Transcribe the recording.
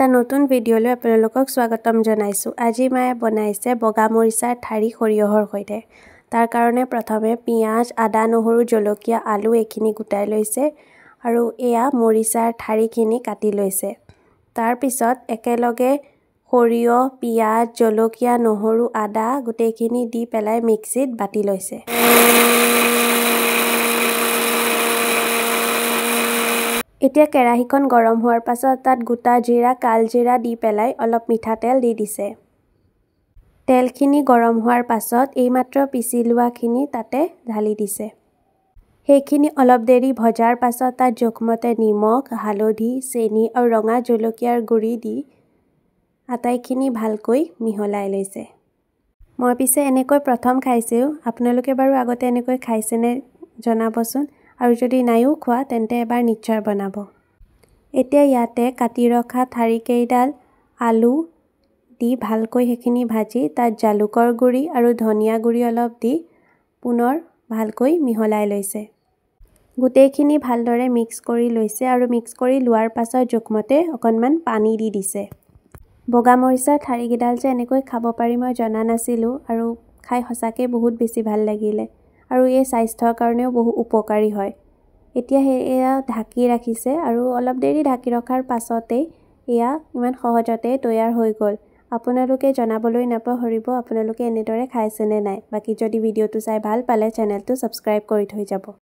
এটা নতুন ভিডিঅ'লৈ আপোনালোকক স্বাগতম জনাইছোঁ। আজি মায়ে বনাইছে বগা মৰিচাৰ ঠাৰি সৰিয়হৰ সৈতে। তাৰ কাৰণে প্ৰথমে পিঁয়াজ, আদা, নহৰু, জলকীয়া, আলু এইখিনি গোটাই লৈছে আৰু এয়া মৰিচাৰ ঠাৰিখিনি কাটি লৈছে। তাৰপিছত একেলগে সৰিয়হ, পিঁয়াজ, জলকীয়া, নহৰু, আদা গোটেইখিনি দি পেলাই মিক্সিত বাতি লৈছে। এতিয়া কেৰাহীখন গৰম হোৱাৰ পাছত তাত গোটা জিৰা, কালজিৰা দি পেলাই অলপ মিঠাতেল দি দিছে। তেলখিনি গৰম হোৱাৰ পাছত এইমাত্ৰ পিচি লোৱাখিনি তাতে ঢালি দিছে। সেইখিনি অলপ দেৰি ভজাৰ পাছত তাত জোখমতে নিমখ, হালধি, চেনি আৰু ৰঙা জলকীয়াৰ গুড়ি দি আটাইখিনি ভালকৈ মিহলাই লৈছে। মই পিছে এনেকৈ প্ৰথম খাইছোঁ, আপোনালোকে বাৰু আগতে এনেকৈ খাইছেনে জনাবচোন। আৰু যদি নাইও খোৱা তেন্তে এবাৰ নিশ্চয় বনাব। এতিয়া ইয়াতে কাটি ৰখা ঠাৰিকেইডাল, আলু দি ভালকৈ সেইখিনি ভাজি তাত জালুকৰ গুড়ি আৰু ধনিয়া গুড়ি অলপ দি পুনৰ ভালকৈ মিহলাই লৈছে। গোটেইখিনি ভালদৰে মিক্স কৰি লৈছে আৰু মিক্স কৰি লোৱাৰ পাছত জোখমতে অকণমান পানী দি দিছে। বগা মৰিচাৰ ঠাৰিকেইডাল যে এনেকৈ খাব পাৰি মই জনা নাছিলোঁ আৰু খাই সঁচাকৈ বহুত বেছি ভাল লাগিলে আৰু এই স্বাস্থ্যৰ কাৰণেও বহু উপকাৰী হয়। এতিয়া সেয়া ঢাকি ৰাখিছে আৰু অলপ দেৰি ঢাকি ৰখাৰ পাছতেই এয়া ইমান সহজতে তৈয়াৰ হৈ গ'ল। আপোনালোকে জনাবলৈ নাপাহৰিব আপোনালোকে এনেদৰে খাইছেনে নাই। বাকী যদি ভিডিঅ'টো চাই ভাল পালে চেনেলটো ছাবস্ক্ৰাইব কৰি থৈ যাব।